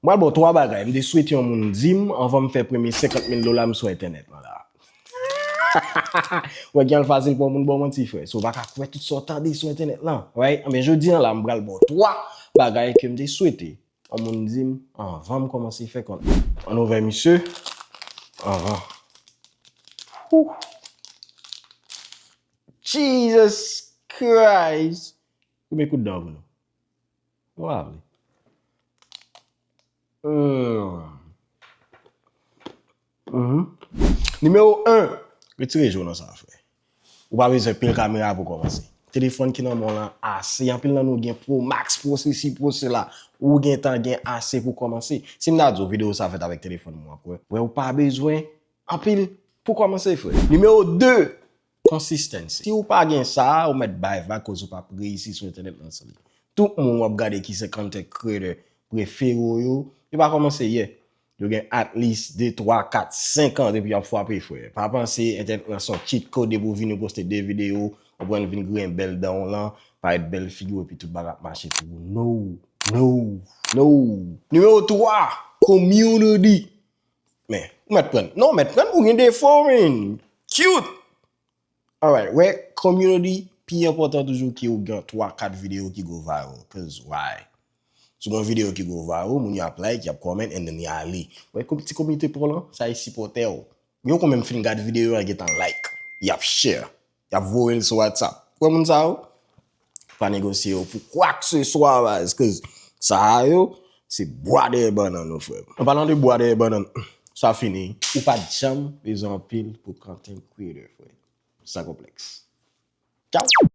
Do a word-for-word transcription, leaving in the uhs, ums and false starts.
M pral ba w twa bagay m te swete yon moun di m anvan m fè premye senkant mil dola m sou entènèt lan la. Ou wè, gen fasil pou yon moun ba w manti, frè. So, ou pa ka kwè tout sa w tande sou entènèt lan, right? Anben, jodi a la, m pral ba w twa bagay ke m te swete yon moun di m anvan m kòmanse fè kont mwen. Ann ouvè misye. Anvan. Whew. Jesus Christ. Konbyen kout dan pou nou? Mwen pa vle. Hmm. Mhm. Nimewo en, retire je w nan sa, frè. Ou pa bezwen pil kamera pou kòmanse. Telefòn ki nan men w lan ase. Anpil nan nou gen Pro Max, Pro sesi, Pro sela. Ou gentan gen ase pou kòmanse. Si m ta di w videyo sa fèt avèk telefòn mwen, w ap wè. Wè, ou pa bezwen anpil pou kòmanse, frè. Nimewo de, consistency. Si ou pa gen sa, ou mèt bay vag koz ou p ap reyisi sou entènèt lan san li. Tout moun w ap gade ki se content creator prefere w yo, yo pa kòmanse yè. Yo gen at least de, twa, kat, senk an depi y ap frape, frè. Pa panse entènèt lan se yon cheat code depi w vini poste de videyo, w pran vin griyen bèl dan w lan, parèt bèl figi w epi tout bagay ap mache pou ou. No, no, no. Nimewo twa, community. Men, ou mèt prann. Non, ou mèt prann, ou gen defo, man. Cute! Alright, wè, community pi enpòtan toujou ke ou gen twa, kat videyo ki go viral. Cause why? Si w gen yon videyo ki go viral, moun yo ap like, y ap comment, and then y ale. Wè, kom-, ti komite pa w lan, sa e sipòtè w. Yo konn menm fin gad videyo a, gentan like, y ap share, y ap voye l sou WhatsApp. Ou wè moun sa yo? Pa negosye yo pou kwa ke se swa, baz, cause sa yo, se bwa dèyè bannann, wi, frè. An palan de bwa dèyè bannann, sa fini. Ou pa t janm bezwen anpil pou content creator, frè. San konplèks. Tchaw!